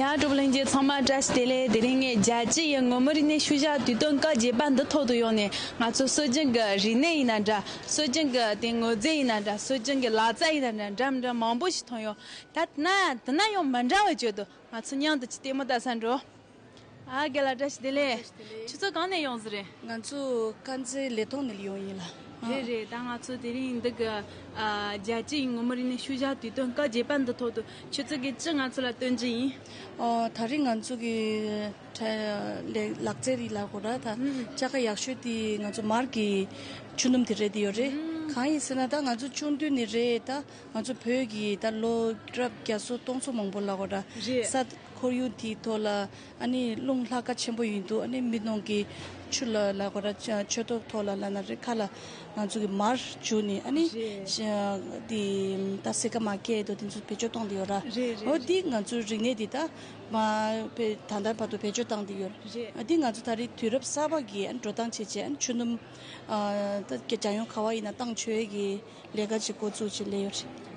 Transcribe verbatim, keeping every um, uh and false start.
ཨ། གྲོགས་པོ་ལྷན་རྒྱས་ཚང་མ་བཀྲ་ཤིས་བདེ་ལེགས། དེ་རིང་ངས་རྒྱལ་སྤྱི་ཡི་ངོ་མ་རིག་གནས་ཤུལ་བཞག་དུས་སྟོན་སྐབས་བརྒྱད་པ་འདི་ཐོག་ཏུ་ཡོང་ནས། ང་ཚོ་སྲོལ་རྒྱུན་གྱི་རིག་གནས་ཡིན་ན་འདྲ། སྲོལ་རྒྱུན་གྱི་དེ་ངོ་རྫས་ཡིན་ན་འདྲ། སྲོལ་རྒྱུན་གྱི་ལག་རྩལ་ཡིན་ན་འདྲ། འདྲ་མི་འདྲ་མང་པོ་ཞིག་མཐོང་ཡོང་། ད་དེ་ན་དེ་ན་ཡང་མི་འདྲ་བའི་བརྗོད་དུ། ང་ཚོ་མཉམ་དུ་ཅིག་ལྟད་མོ་ལྟ་ས་འགྲོ། ཨ། རྒན་ལགས་བཀྲ་ཤིས་བདེ་ལེགས། བཀྲ་ཤིས་བདེ་ལེགས། ཁྱོད་ཚོ་གང་ནས་ཡོང་ཟེར་རེད། ང་ཚོ་དཀར་མཛེས་ལི་ཐང་ནས་ཡོང་ཡིན་ལ། རེད་རེད། ད་ང་ཚོ་དེ་རིང་འདི་གི། ཨ། རྒྱལ་སྤྱི་ཡི་ངོ་མ་རིག་གནས་ཤུལ་བཞག་དུས་སྟོན་སྐབས་བརྒྱད་པ་འདི་ཐོག་ཏུ་ཁྱོད་ཚོ་གིས་ཅི་ང་ཚོ་ལ་སྟོན་རྒྱུ་ཡིན། ཨོ། ད་རིང་ང་ཚོ་གི་ཁྲ་ལེ་ལག་རྩལ་རིགས་ལ་གོ་ར་ད་ཨུམ། ལྕགས་ཁ་ཡག་ཤོས་དེ་ང་ཚོ་མར་གྱི་ཆུ་སྣུམ་དེ་རེད། དེ་ཡོད་རེད། ཨུམ། གང་ཡིན་ཟེར་ན་ད་ང་ཚོ་ཆུང་དུས་ནས་རེད། ད་ང་ཚོ་བོད་ཀྱི་ད་ལོ་རབས་བརྒྱ་ཚོ་སྟོང་ཚོ་མང་པོ་ལ་གོ་ར་རེད། ས་ཁོར་ཡུག་དེའི་ཐོག་ལ། ཨ་ནི་རླུང་ལྷགས་ཁ་ཆེན་པོ་ཡིན་འདུག་ཨ་ནི་མི་ནང་གི་ཆུ་ལ་ལ་གོ་ར་ཆོས་ཐོག་ཐོག་ལ་ལ་ན་རེ་ཁ་ལ་ང་ཚོ་གི་མར་བྱུགས་ནས། ཨ་ནི་རེད། ཤ་དེ་ད་སེ་ཀ་མ་སྐྱེས་འདུག་དེ་ཚོ་བེད་སྤྱོད་གཏོང་དེ་ཡོད་ར། རེད་རེད། འོ་རེད། དེ་ང་ཚོའི་རིག་གནས་དེ་ད་མ་བེ་ད་ལྟ་བར་དུ་བེད་སྤྱོད་བཏང་དེ་ཡོད་ར། རེད། ཨ་དེ་ང་ཚོ་ད་རེས་དུས་རབས་གསར་པ་གི་ཨ་འགྲོ་སྟངས་བྱས་བྱས། ཨ་ཆུ་སྣུམ་ཨ་ད་རྒྱ་ཡོང་ག་བ་ཡིན་ན་བཏང་ཆོག་གི་ལས་ཀ་ཅིག་འགོ་བཙུགས་བྱས་ལས་ཡོད་རེད།